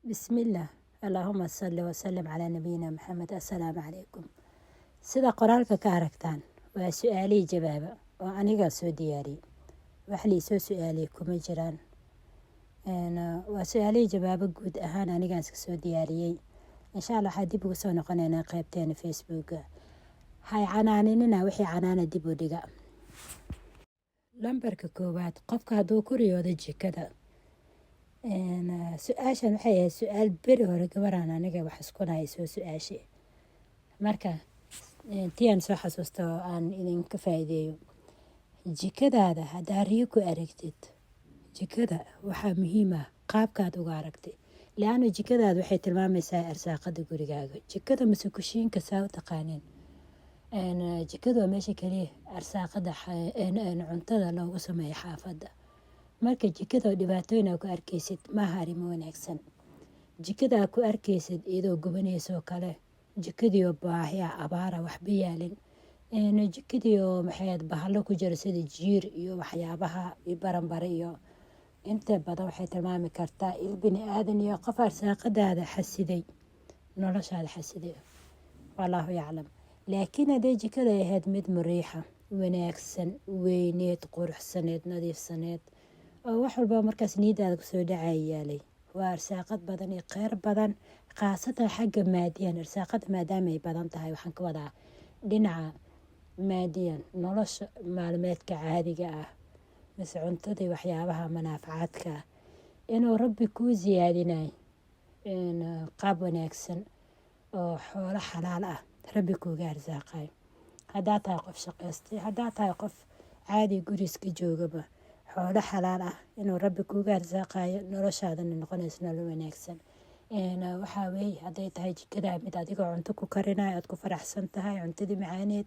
Bismillaah, allaahuma salli wasalim calaa nabiyina Maxamed. Assalaamu calaykum. Sida qoraalka ka aragtaan, waa su-aalihii jawaaba oo anigaa soo diyaariyey. Wax liisoo su-aaliyey kuma jiraan. Waa su-aalihii jawaabo guud ahaan anigaan iska soo diyaariyey. Insha Allah waxaa dib ugu soo noqonaynaa qeybteena Facebooka. Hay canaaninina, wixii canaana dib u dhiga. Lambarka koowaad, qofka hadduu ku riyoodo jikada. Su-aashan waxay ahayd su-aal beri hore gabaraan aniga wax iskunahay soo su-aashay. Marka tii aan soo xasuusto oo aan idinka faa'iideeyo: jikadaada haddaa riyo ku aragtid, jikada waxaa muhiim ah qaabkaad uga aragtay, lianna jikadaada waxay tilmaamaysaa arsaaqada gurigaaga. Jikada mase kushiinka, saa u taqaaneen. Jikada waa meesha kaliya arsaaqada cuntada loogu sameeyo xaafadda. Marka jikada oo dhibaatooyin aa ku arkaysid, maaha arrimo wanaagsan. Jikada aa ku arkaysid iyadoo gubanayso kale, jikadii oo baahi ah, abaara, waxba yaalin, jikadii oo maxay bahalo ku jira sida jiir iyo waxyaabaha iyo baranbare iyo inta badan, waxay tilmaami kartaa il bini aadan iyo qof arsaaqadaada xasiday, noloshaada xasiday. Wallaahu yaclam. Laakiin hadday jikada ahayd mid muriixa, wanaagsan, weyneed, quruxsaneed, nadiifsaneed, oo wax walba markaas niyadaada kusoo dhacaya yaalay, waa arsaaqad badan iyo kheyr badan, khaasatan xagga maadiyan. Arsaaqada maadaama ay badan tahay, waxaan ka wadaa dhinaca maadiyan, nolosha maalmeedka caadiga ah mise cuntadii, waxyaabaha manaafacaadka ah, inuu Rabbi kuu siyaadinayo qaab wanaagsan oo xoolo xalaal ah Rabbi kuuga arsaaqayo. Haddaa tahay qof shaqaystay, haddaa tahay qof caadi guriska joogaba, xoolo xalaal ah inuu Rabbi kuuga arsaaqayo, noloshaadana noqonayso nolol wanaagsan. Waxaa weeye, hadday tahay jikada mid adigoo cunto ku karinayo aad ku faraxsan tahay, cuntadii macaaneed,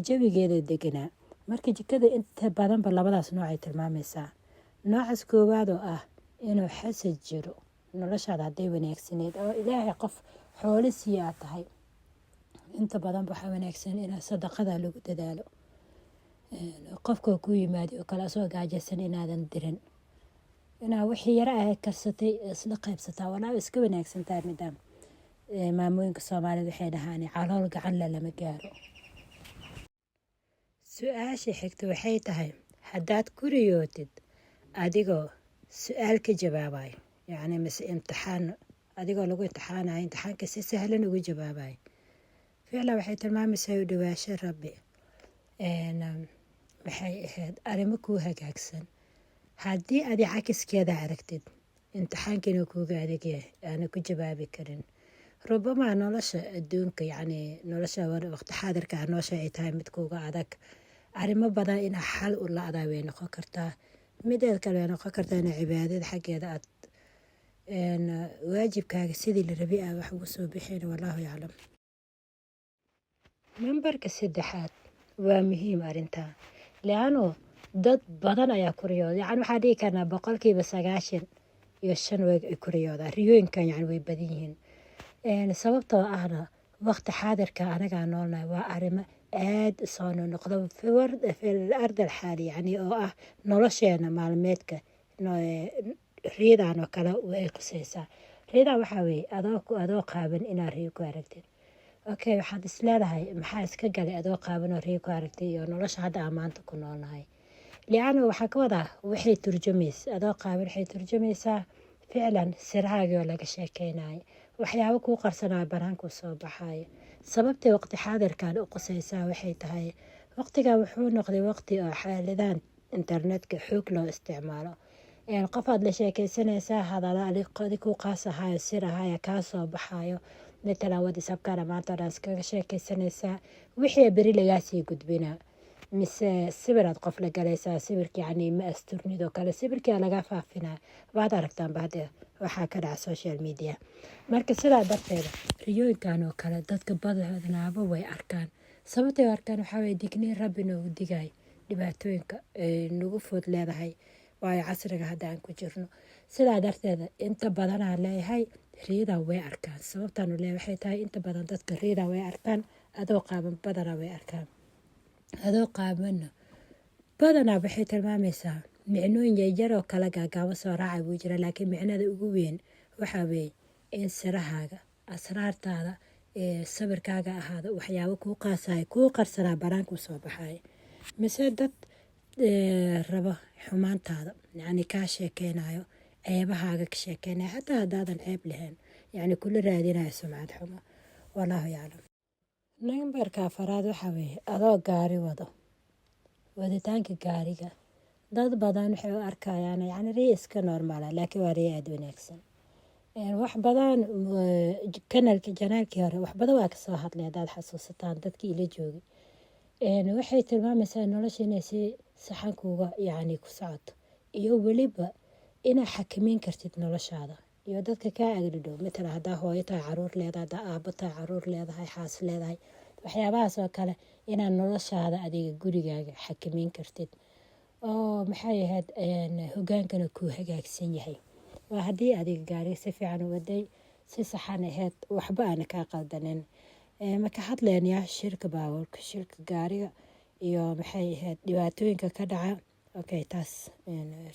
jawigeeda deganaa. Marka jikada inta badanba labadaas nooc ay tilmaamaysaa. Noocaas koowaad oo ah inuu xasad jiro, noloshaada hadday wanaagsaneed oo Ilaahay qof xoolo siiya aad tahay, inta badanba waxaa wanaagsan inaa sadaqada lagu dadaalo. Qofka ku yimaadi oo kale asoo gaajaysan inaadan dirin, inaa wixii yaro ah karsatay isla qaybsataa. Walaa iska wanaagsan tahay midaan. Maamooyinka Soomaalida waxay dhahaan, "Calool gacanle lama gaaro." Su-aasha xigta waxay tahay, haddaad ku riyootid adigoo su-aal ka jawaabayo, yacni mise imtixaan, adigoo lagu imtixaanayo, imtixaanka si sahlan uga jawaabayo, ficlan waxay tilmaamaysaa u dhawaasho Rabbi. Maxay ahayd, arrimo kuu hagaagsan. Haddii adi cakiskeeda aragtid, imtixaanka inuu kuuga adagyahay, aana ku jawaabi karin, rubamaa nolosha adduunka, yacni nolosha waqti xaadirka ah, nolosha ay tahay mid kuuga adag, arrimo badan inaa xal u la-daa way noqon kartaa. Mideed kale way noqon kartaa inaa cibaadada xaggeeda aad waajibkaaga sidii la rabi ah wax ugu soo bixin. Wallaahu yaclam. Nambarka saddexaad waa muhiim arrintaa, liano dad badan ayaa ku riyooda. Yacni waxaa dhihi karnaa 95% way ku riyoodaa riyooyinkan, yani way badan yihiin. Sababtoo ahna waqti xaadirka anagaa noolnahay waa arrimo aada soo noqnoqda fil ard alxaali, yani oo ah nolosheena maalmeedka. Riyadan oo kale way quseysaa. Riyadan waxaa weeye adoo qaaban inaad riyo ku aragtid. Okay, waxaad is leedahay, maxaa iska galay adoo qaaban oo riyo ku aragtay iyo nolosha hadda aan maanta ku noolnahay? Lianna waxaa ka wadaa, waxay turjumaysa adoo qaaban, waxay turjumaysaa ficlan sirahaagii oo laga sheekeynayo, waxyaabo kuu qarsanayo banaanku soo baxayo. Sababtay waqti xaadirkan u qusaysaa waxay tahay, waqtigan wuxuu noqday waqti oo xaalidan internetka xoog loo isticmaalo. Qof aad la sheekeysanaysaa, hadala adi kuu qaas ahayo, sir ahayo, kaa soo baxayo. Matalan WhatsAppkana maanta o dhan iskaga sheekeysanaysaa, wixii beri lagaasii gudbinaa, mise sawiraad qof la galaysaa, sawirka yacni ma asturnid oo kale, sawirkia lagaa faafinaa. Waad aragtaanba hadda waxaa ka dhaca social media. Marka sidaa darteeda riyooyinkan oo kale dadka badanaaba way arkaan. Sababtay arkaan waxaa weye digniin Rabbi noogu digayo dhibaatooyinka ay nagu food leedahay, waayo casriga hadda aan ku jirno. Sidaa darteeda inta badanaa leeyahay riyadan way arkaan. Sababtaanu leeyahay waxay tahay, inta badan dadka riyadan way arkaan. Adoo qaaban badanaa way arkaan. Adoo qaabanna badanaa waxay tilmaamaysaa micnooyin yaryar oo kala gaagaabo soo raacay buu jira, laakiin micnada ugu weyn Waxaa weeye in sirahaaga, asraartaada, sawirkaaga ahaado, waxyaabo kuu qaasaya, kuu qarsanaa banaanka usoo baxaya, mise dad rabo xumaantaada, yacni kaa sheekeynayo, ceebahaaga ka sheekeynaya, xataa haddaadan ceeb lahayn, yacni kula raadinayo sumcad xumo. Wallaahu yaclam. Nambarka afaraad waxaa weeye adoo gaari wado. Waditaanka gaariga dad badan waxay u arkayaan yacni riyo iska normal ah, laakiin waa riyo aada wanaagsan. Wax badan kanalka janaalkii hore wax badan waa kasoo hadlay, haddaad xasuusataan dadkii ila joogay. Waxay tilmaamaysaa nolosha inay si saxan kuuga yacni ku socoto, iyo weliba inaad xakameyn kartid noloshaada iyo dadka kaa agdhadhow. Matala, haddaa hooyo tahay, caruur leedahay, haddaa aabo tahay, caruur leedahay, xaas leedahay, waxyaabahaas oo kale, inaad noloshaada adiga gurigaaga xakameyn kartid oo, maxay ahayd, hogaankana kuu hagaagsan yahay. Waa haddii adiga gaariga si fiican u waday, si saxan ahayd, waxba aana kaa qaldanin. Ma ka hadlaynayaa shilka baabuurka, shilka gaariga iyo, maxay ahayd, dhibaatooyinka ka dhaca. Okay, taas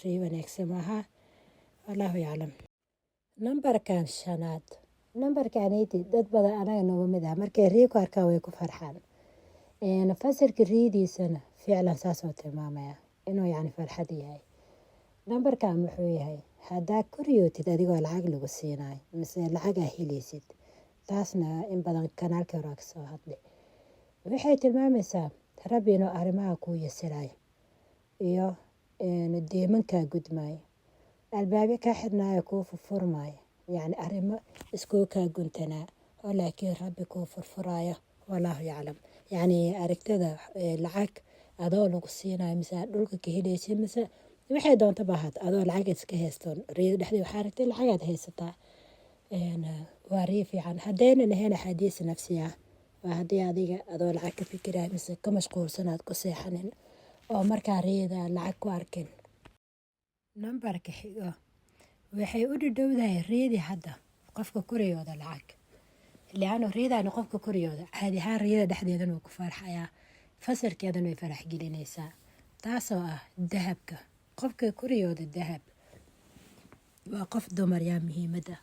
riyo wanaagsan maaha. Wallaahu yaclam. Nambarkan shanaad, nambarkaniti dad badan anaga nooga mid ah markay riyo ku arkaan way ku farxaan. Fasirka riyadiisana ficlan saasoo tilmaamaya inuu yacni farxad yahay. Nambarkan wuxuu yahay haddaa ku riyootid adigoo lacag lagu siinayo mise lacag aa helaysid. Taasna in badan kanaalkii hore kasoo hadlay. Waxay tilmaamaysaa Rabbi inuu arrimaha kuu yasirayo iyo deemankaa gudmaayo, albaabyo kaa xirnaayo kuu furfurmaayo, yacni arrimo iskuu kaa guntanaa oo laakiin Rabbi kuu furfuraayo. Wallaahu yaclam. Yacni aragtida lacag adoo lagu siinayo mise aad dhulka ka helaysid mise waxay doonta ba ahaat, adoo lacag iska haystoon riyada dhexdeeda waxaa aragtay lacagaad haysataa, waa riyo fiican. Haddaynan ahayn axaadiis nafsi ah, waa haddii adiga adoo lacag ka fikiraya mise ka mashquulsan aad ku seexanin oo markaa riyada lacag ku arkin. Nambarka xigo waxay u dhadhowdahay riyadii hadda qofka ku riyooda lacag, liano riyadaani qofka ku riyooda caadi ahaan riyada dhexdeedana wuu ku farxayaa, fasirkeedana way farax gelinaysaa, taasoo ah dahabka. Qofka ku riyooda dahab waa qof dumar. Yaa muhiimadda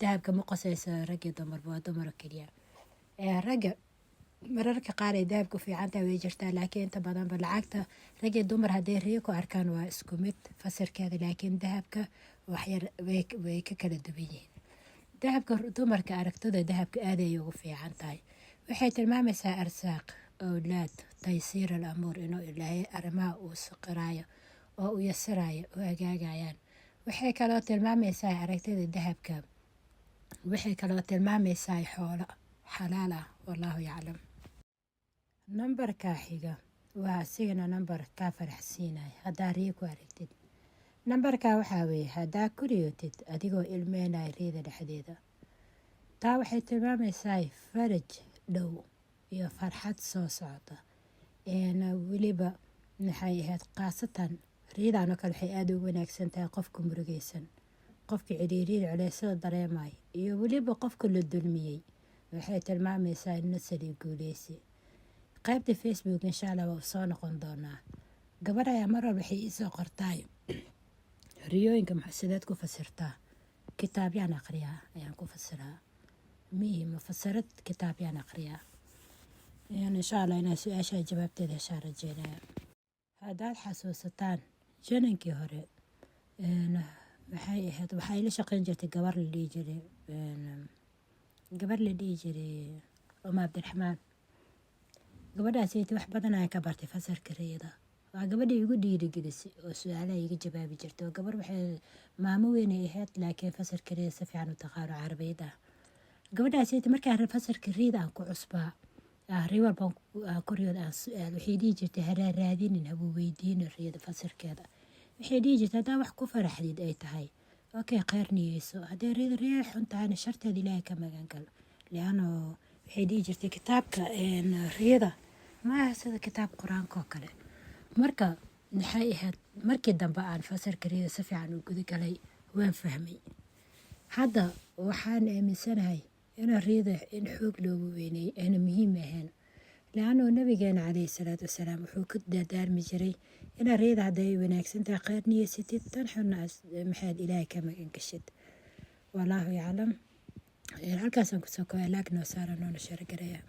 dahabka ma qosayso rag iyo dumarba, waa dumar oo keliya. Ragga mararka qaar ay dahabku fiicantahay way jirtaa, laakiin inta badanba lacagta rag iyo dumar hadday riyo ku arkaan waa isku mid fasirkeeda, laakiin dahabka waxyar way ka kala duwan yihiin. Dahabka dumarka, aragtida dahabka aad ay ugu fiican tahay. Waxay tilmaamaysaa arsaaq, owlaad, taysiir al amuur, inuu Ilaahay arrimaha uu saqiraayo oo uu yasirayo oo hagaagayaan. Waxay kaloo tilmaamaysaa aragtida dahabka, waxay kaloo tilmaamaysaa xoolo xalaal ah. Wallaahu yaclam. Nambarka xiga waa asigana nambar kaa faraxsiinaya haddaa riyo ku aragtid. Nambarka waxaa weeye haddaa ku riyootid adigoo ilmeynaya riyada dhexdeeda. Taa waxay tilmaamaysaa faraj dhow iyo farxad soo socota. Weliba, maxay ahayd, khaasatan riyadan oo kale waxay aada ugu wanaagsan tahay qofka murugeysan, qofka ciriiriyada culeysyada dareemaya, iyo weliba qofka la dulmiyey. Waxay tilmaamaysaa nasar iyo guuleysi. Qaybta Facebook insha Allah waa soo noqon doonaa. Gabadh ayaa mar walba waxay iisoo qortaay: "Riyooyinka sideed ku fasirtaa?" Kitaabyaan aqriyaa ayaan ku fasiraa, miihi mufasirad, kitaabyaan aqriyaa. Insha Allah inaa su-aasha jawaabteeda heshaan rajeynaya. Haddaad xasuusataan janankii hore, maxay ahayd, waxaa ila shaqeyn jirtay gabar la dhihi jiray Uma Cabdiraxmaan. Gabadhaasayta wax badan ayaan ka bartay fasarka riyada. Waa gabadhii igu dhiirigelisay oo su-aalaha iga jawaabi jirtay, oo gabar waxay maamo weynay ahayd, laakiin fasarka riyada si fiican u taqaano Carabiyada. Gabadhaasayta markaa fasarka riyada aan ku cusbaa, ri walbaan ku riyooda aan su-aal, waxay dhihi jirtay: "Haraa raadinin, habuu weydiinin riyada fasirkeeda." Waxay dhihi jirtay: "Haddaa wax ku faraxdid ay tahay, okay, kheyr niyeyso. Hadday riyada riya xun tahayna, sharteeda Ilaahay ka magan galo." Liano waxay dhihi jirtay kitaabka riyada maaha sida kitaab Qur-aanka oo kale. Marka, maxay ahayd, markii dambe aan fasirka riyada si fiican u guda galay, waan fahmay. Hadda waxaan aaminsanahay in riyada in xoog loogu weyneeyey ayna muhiim ahayn, liannu Nabigeena caleyhi salaatu wasalaam wuxuu ku dardaarmi jiray inaa riyada hadday wanaagsan tahay kheyr niyeysatid, tan xunna maxaad Ilaahay ka magan gashid. Wallaahu yaclam. Halkaasaan kusoo kobay. Like noo saara, noona share gareeya.